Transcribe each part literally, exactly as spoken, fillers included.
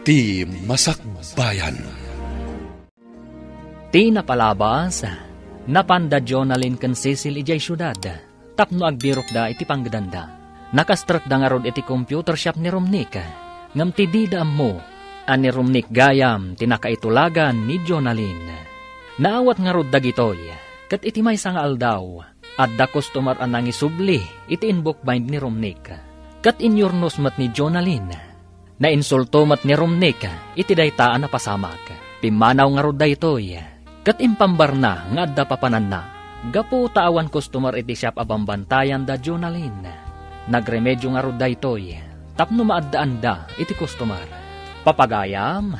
Ti Masakbayan. Ti napalabas, napan da Jonalyn ken Cecil idiay siudad tapno agbirokda iti panggedanda. Nakastrekda ngarud iti computer shop ni Romnick, ngem ti dida ammo a ni Romnick gayam ti nakaitulagan ni Jonalyn. Naawat ngarud dagitoy, ket iti maysa nga aldaw, adda customer a nangisubli iti inbookbind ni Romnick. Ket inyurnos met ni Jonalyn. Nainsulto met ni Romnick iti dayta a napasamak. Pimmanaw ngarud daytoy, ket impambarna nga adda papananna. Gapu ta awan customer iti shop a bambantayan da Jonalyn. Nagremedio ngarud daytoy tapno maaddaanda iti customer. Papagayam,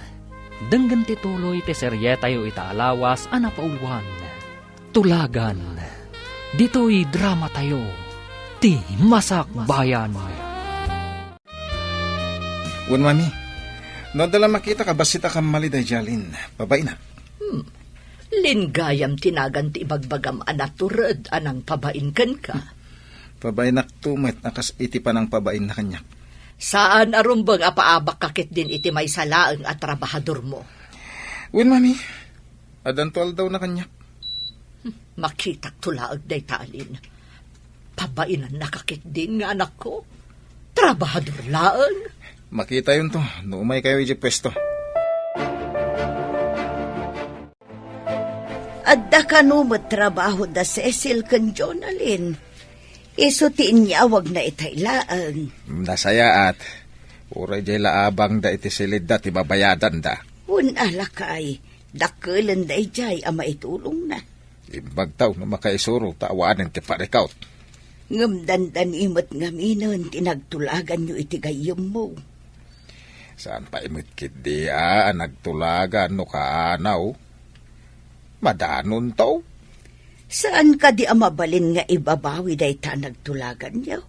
denggen ti tuloy ti serietayo ita a lawas a napauloan. Tulagan. Ditoy dramatayo, Ti Masakbayan. Wen, mami, no adda la makita ka bassit a kammali daydiay Alin, pabainak. Hmm. Linggayam ti nagan ti ibagbagam a natured a nangpabain kenka. Pabainak to met a kas iti panangpabainna kaniak. Saan a rumbeng a paabakka ketdin iti maysa laeng a trabahadormo. Wen, mami, addanto aldawna kaniak. Hmm, makitakto laeng dayta Alin. Pabainannaka ketdin nga anakko. Trabahador laeng. Makitayonto no umaykayo idiay puesto. Adda kano met trabaho da Cecil ken Jonalyn. Isu ti inyawagna itay laeng. Nasayaat. Uray diay la abangda iti silidda ti babayadanda. Wen a, lakay, dakkelenda idiay a maitulongna. Imbagtaw no makaisuro ta awanen ti parikaut. Ngem dandani met ngaminen ti nagtulaganyo iti gayyemmo. Saan pay met ketdi a nagtulagan no kaanaw? Madanonto. Saan kadi a mabalin nga ibabawi dayta a nagtulaganyo?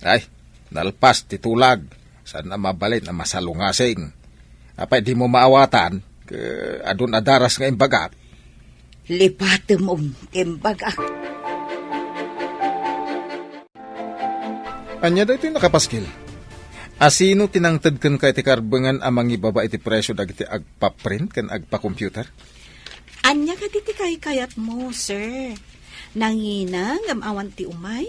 Ay, nalpas ti tulag. Saan a mabalin a masalungasing. Apay dimo maawatan, ket adun a daras nga imbagak. Lipatem ti imbagak. Ania daytoy nakapaskil? Asino ti nangted kenka iti karbengan a mangibaba iti presio dagiti agpaprint ken agpa-computer? Ania kadi ti kaykayatmo, sir? Nangina ngem awan ti umay?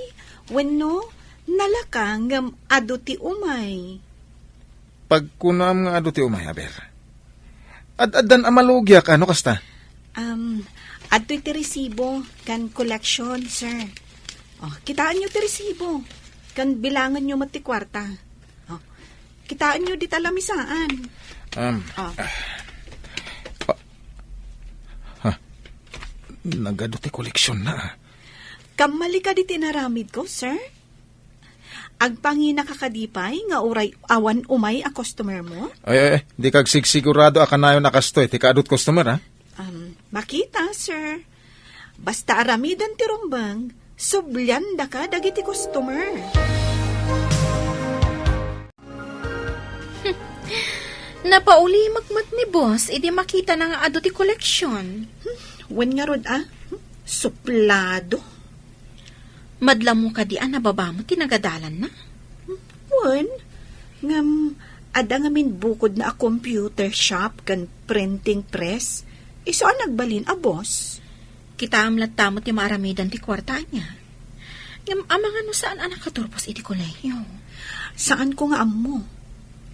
Wenno, nalaka ngem adu ti umay? Pagkunam nga adu ti umay, aber. Ad-addan a malugiak, ano kasta? Um, adtoy ti resibo kan collection, sir. Oh, kitaenyo ti resibo. Kan bilangenyo met ti kuarta. Oh, kitaenyo dita lamisaan. Um, Oh. ah, pa-, ha, nagadu ti koleksionna, ah. Kammali kadi ti inaramidko, sir? Agpanginaka kadi pay nga uray awan umay a customer mo? Ay, ay, ay, dika agsigsigurado a kanayon a kastoy ti kaadut customer, ha? Um, makita, sir. Basta aramiden ti rumbeng, subliandaka dagiti customer. Napaulimek met ni boss idi makitana nga adu ti koleksyon. Hmm, wen ngarud a? Hmm, suplado. Madla mo kadi a nababa met ti nagadalanna? Hmm, wen, ngem adda ngamin bukodna a computer shop ken printing press. Isu a nagbalin a boss. Kitaem latta met ti maaramidan ti kuarta ania. Ngem amangan no saan a nakaturpos iti kolehiyo? Saanko nga ammo.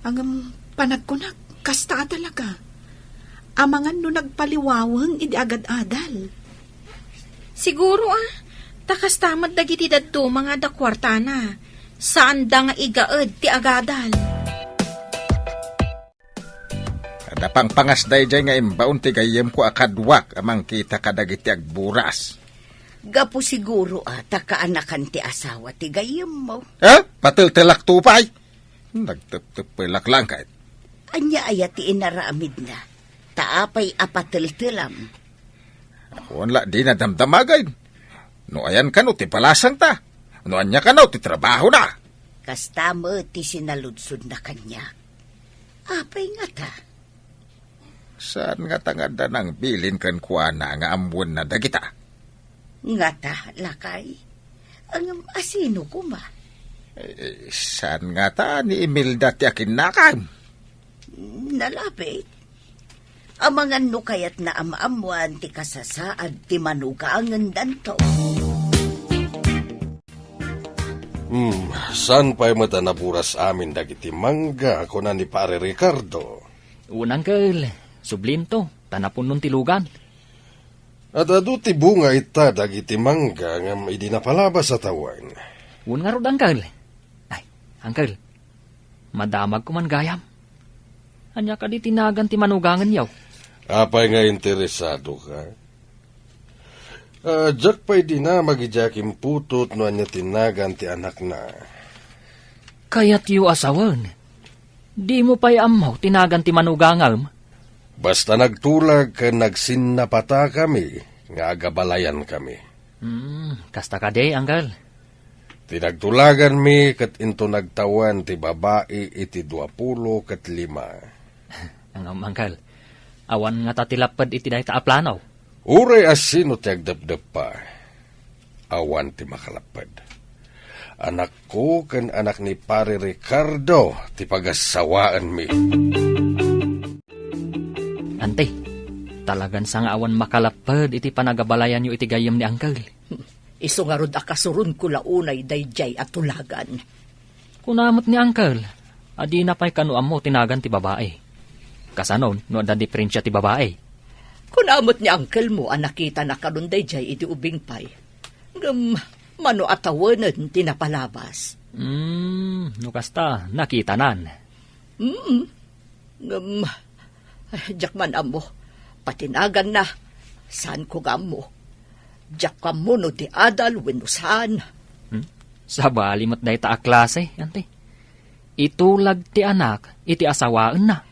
Ngem panagkunak, kasta a talaga. Amangan no nagpaliwaweng idi agad-adal. Siguro a, ta kasta met dagiti dadduma nga adda kuartana. Saanda nga igaed ti agadal. Adda pangpangas daydiay nga imbaon ti gayyemko a kaduak a mangkita kadagiti agburas. Gapu siguro a ta kaanakan ti asawa ti gayyemmo. Eh? Pateltelak to pay? Nagteptepelak lang kay. Ania aya ti inaramidna? Ta apay a pateltelam? Awan la dina damdamagay. No ayan kano ti balasangta? No ania kano ti trabahona? Kasta met ti sinaludsodna kaniak. Apay ngata? Saan ngata nga adda nangbilin kenkuana nga ammoenna dagita? Ngata, lakay? Ngem asino koma? Eh, saan ngata ni Imelda ti akinnakam? Dalapit. Amangan no kayatna a maammoan ti kasasaad ti manugangendanto. Hmm, saan pay met a naburas amin dagiti mangga, kuna ni Pare Ricardo? Wen, Uncle, sublinto, ta napunnon ti lugan. At adu ti bunga ita dagiti mangga ngem idi napalabas a tawen. Wen ngarud, Uncle. Ay, Uncle, madamagko man gayam. Ania kadi ti nagan ti manugangenyo? Apay nga interesado ka? Ah, diak pay dinamag idiay akimputot no ania ti nagan ti anakna. Kayatyo a sawen, dimo pay ammo ti nagan ti manugangem? Basta nagtulag ken nagsinnapatakami nga agabalayankami. Hmm, kasta kadi, Uncle? Ti nagtulaganmi ket into nagtawen ti babai iti duapulo ket lima. Ngem, Uncle, awan ngata ti lapped iti dayta a plano? Uray a sino ti agdepdeppa, awan ti makalapped. Anakko ken anak ni Pare Ricardo ti pagassawaenmi. Ante, talagan sa nga awan makalapped iti panagabalayanyo iti gayyem ni Uncle. Isu ngarud a kasuronko la unay daydiay a tulagan. Kuna met ni Uncle, a dina pay kano ammo ti nagan ti babai. Kasano no adda diferensia ti babai? Kuna met ni uncle mo a nakitana kanon daydiay idi ubing pay. Ngem mano a tawenen ti napalabas? Hmm, no kasta, nakitanan. Mm. Ngem, ay, diak man ammo. Pati naganna, saanko nga ammo. Diak ammo no di adal wenno saan. Hmm? Sabali met dayta a klase, Ante. Itulag ti anak iti asawaenna.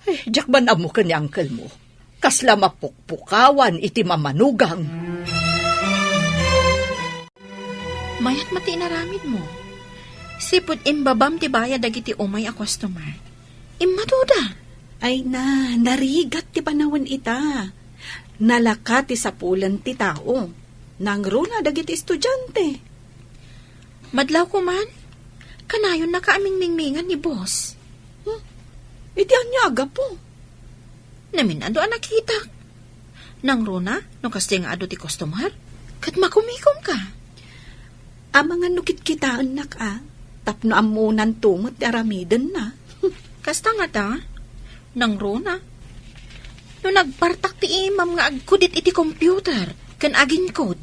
Ay, diak man ammo ken ni uncle mo. Kasla mapukpukawan iti mamanugang. Mayat met ti inaramid mo. Sipud imbabam ti bayad dagiti umay a customer. Immaduda. Ay na, narigat ti panawen ita. Nalaka ti sapulen ti tao. Nangruna dagiti estudiante. Madlaw ko man. Kanayonnaka a mingmingmingan ni boss. Hmm? Iti ania a gapu? Namin-adu a nakitak. Nangruna, no kasdi nga adu ti customer, ket makumikom ka. Amangan no kitkitaennak a, tapno ammonanto met ti aramidenna. Kasta ngata, nangruna. No nagpartak ti imam nga agkudit iti computer ken aginkod,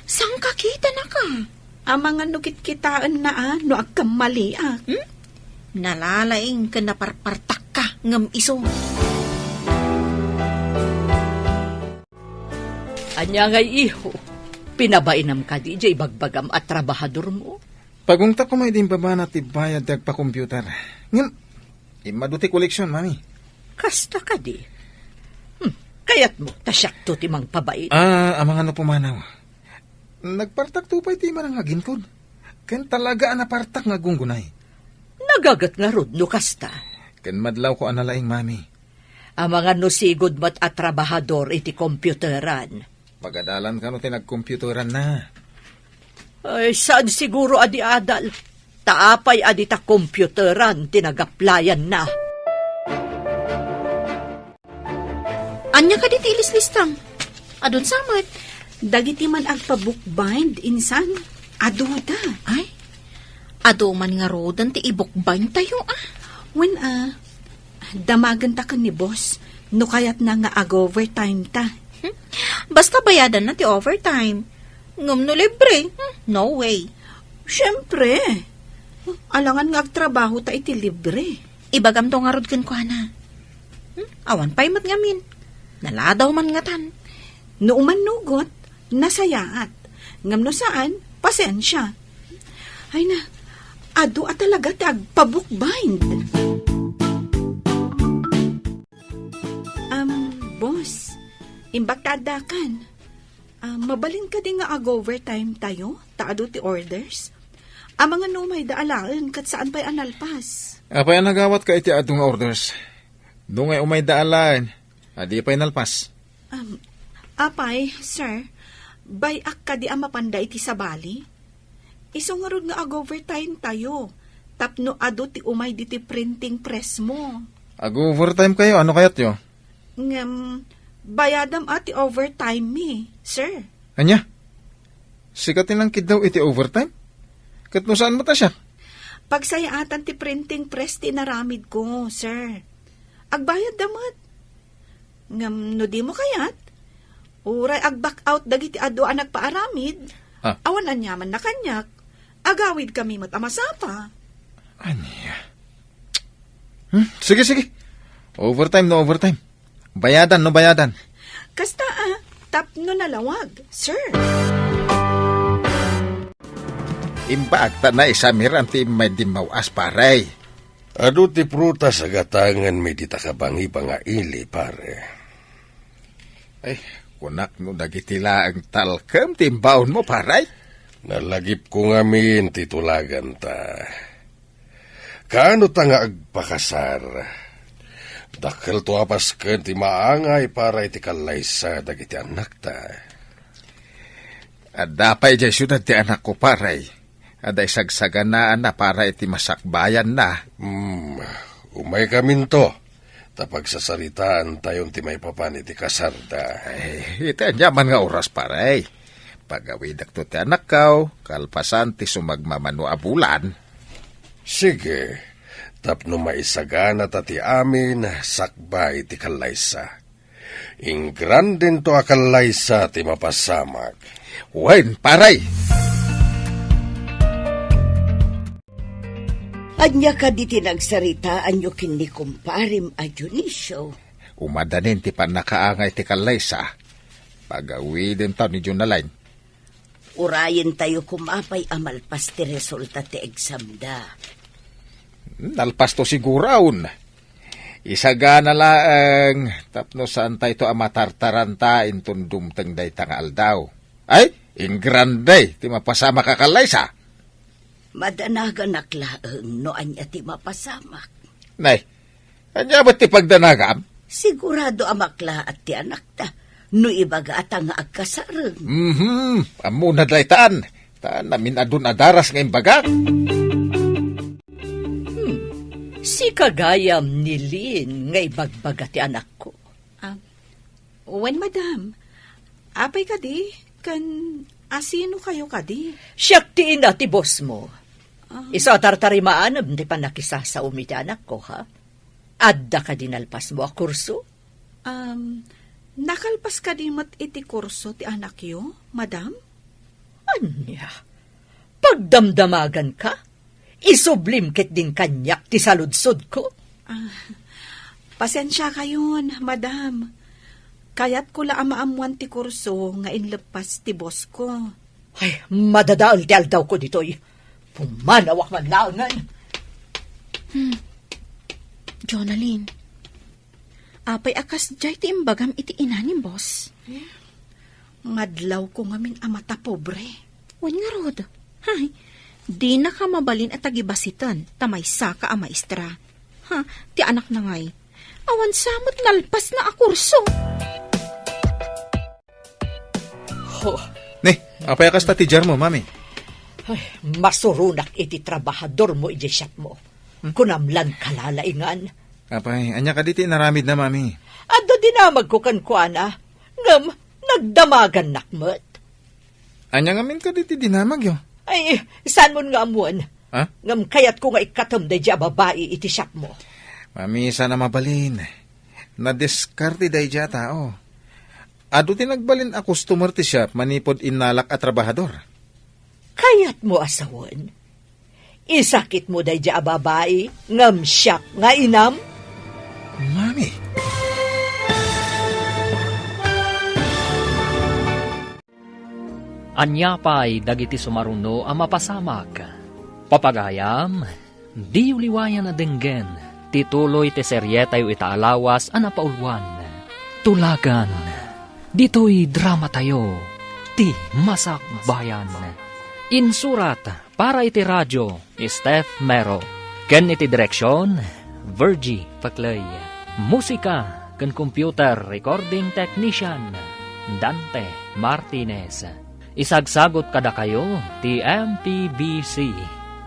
saan ka kitanaka? Amangan no kitkitaenna a no agkammaliak. Hmm? Nalalaing ken naparpartakka ngem isu. Ania ngay, iho? Pinabainam kadi diay ibagbagam a trabahadormo? Pagungtak ko may dimbabana ti bayad ti agpa-computer. Ngem, immadu ti koleksion, Mami. Kasta kadi? Hmm, kayatmo ta siakto ti mangpabain? Ah, amangan no pumanaw. Nagpartakto pay ti imanang aginkod. Ken talaga a napartak nga aggungunay. Nagaget ngarud no kasta. Ken madlawko a nalaing, Mami. Amangan no sigud met a trabahador iti computeran. Pagadalan kano ti nagcomputeranna. Ay, saan siguro a di adal? Ta apay a dita computeran ti nagaplayanna? Ania kadi ti ilislistam? Adun sa met? Dagiti man agpa-bookbind, insan, aduda. Ay, adu man ngaruden ti i-bookbind tayo, ah. Wen, ah, damagenta ken ni boss, no kayatna nga ag-overtime ta. Hmm? Basta bayadanna ti overtime. Ngem no libre, hmm, no way. Siempre. Alangan nga agtrabaho ta iti libre. Ibagamto ngarud kenkuana. Hmm? Awan pay met ngamin. Naladaw man ngatan. No umannugot, nasayaat. Ngem no saan, pasensia. Ay na, adu a talaga ti agpa-bookbind. Um, boss, imbag ta addakan. Ah, mabalin kadi nga ag-overtime tayo, ta adu ti orders? Amangan no umayda alaen, ket saan pay a nalpas. Apay a nagawat ka iti adu nga orders? Dungay umayda alaen, adi pay nalpas. Um, apay, sir, bay-ak kadi a mapanda iti sabali? Isu ngarud nga ag-overtime tayo, tapno adu ti umay diti printing press mo. Ag-overtime kayo, ano kayatyo? Ngem, bayadam a ti overtime mi, sir. Ania? Sika ti nangkiddaw iti overtime? Ket no saan met a siak? Pagsayaatan ti printing press ti inaramid ko, sir. Agbayad da met. Ngem no di mo kayat, uray ag-back out dagiti adu a nagpaaramid, Ah. awan aniaman na kaniak, agawid kami met a masapa. Ania? Hmm? Sige, sige. Overtime no overtime. Bayadan no bayadan. Kasta, ah, tapno nalawag, sir. Imbag ta naisamiran ti immay dimmaw-as, pare. Adu ti prutas a gatanganmi dita kabangiba nga ili, pare. Ay, kunak no dagiti laeng talkem ti imbaonmo, pare? Nalagipko ngamin ti tulaganta. Kaano ta nga agpakasar? Dakkelto a pasken ti maangay para iti kallaysa dagiti annakta. Adda pay idiay siudad ti anakko, pare. Adda isagsaganaanna para iti masakbayanna. Hmm, umaykaminto, ta pagsasaritaantayon ti maipapan iti kasarda. Ay, iti aniaman nga oras, pare. Pagawidakto ti anakkaw, kalpasan ti sumagmamano a bulan. Sige, tapno maisagana ta ti amin sakbay ti kallaysa. Ingrandento a kallaysa ti mapasamak. Wen, pare! Ania kadi ti nagsaritaanyo ken ni kumparem a Dionisio? Umadanin ti pannakaangay ti kallaysa. Pagawidentaw ni Jonalyn. Urayentayo koma pay a malpas ti resulta ti examda. Nalpasto siguraon. Isagana laeng tapno saantayto a matartaranta inton dumteng dayta nga aldaw. Ay, ingrande ti mapasamak a kallaysa. Madanaganak laeng no ania ti mapasamak. Nay, ania met ti pagdanagam? Sigurado a maklaat ti anakta no ibagata nga agkasareng. Mhm, ammona daytan. Ta namin-adun a daras nga imbagak. Hmm, sika gayam ni Lynn nga ibagbaga ti anakko. Ah, wen, madam. Apay kadi? Ken asino kayo kadi? Siak ti ina ti bossmo. Ah. Isu a tartarimaanam ti pannakisasaom iti anakko, ha? Adda kadi nalpasmo a kurso? Um, nakalpas kadi met iti kurso ti anakyo, madam? Ania? Pagdamdamaganka? Isublim ketdin kaniak ti saludsodko. Ah, pasensiakayon, madam. Kayatko la a maammoan ti kurso nga inleppas ti bossko. Ay, madadael ti aldawko ditoy. Pumanawak man laengen. Hmm. Jonalyn, apay a kasdiay ti imbagam iti ina ni boss? Eh, ngadlawko ngamin a matapobre. Wen ngarud, hay, dinaka mabalin a tagibasiten ta maysaka a maestra. Ha, ti anakna ngay, awan sa met nalpasna a kurso. Ho. Ne, apay a kasta ti diarmo, mami? Ay, masuronak iti trabahadormo idiay shopmo. Hmm? Kunam lan kalalaingan. Apay, ania kadi ti inaramidna, mami? Adda dinamagko kenkuana, ngem nagdamagannak met. Ania ngamin kadi ti dinamagyo? Ay, saanmon nga ammoen. Ha? Ngem kayatko nga ikkatem daydiay a babai iti shopmo. Mami, saan a mabalin. Nadiskarte daydiay a tao. Adu ti nagbalin a customer ti shop manipud innalak a trabahador. Kayatmo a sawen? Isakitmo daydiay a babai ngem siak nga inam? Mami. Ania pay dagiti sumaruno a mapasamak? Papagayam, diyo liwayan a denggen ti tuloy ti serietayo ita a lawas a napauluan, Tulagan. Ditoy dramatayo, ti Masakbayan. Insurat para iti radio, Steph Mero. Ken iti direksion, Virgie Paclay. Musika ken computer recording technician, Dante Martinez. Isagsagut kadakayo ti M P B C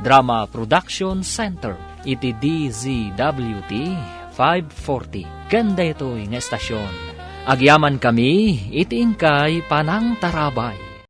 Drama Production Center iti D Z W T five forty. Ken daytoy nga estasion, agyamankami iti inkay panangtarabay.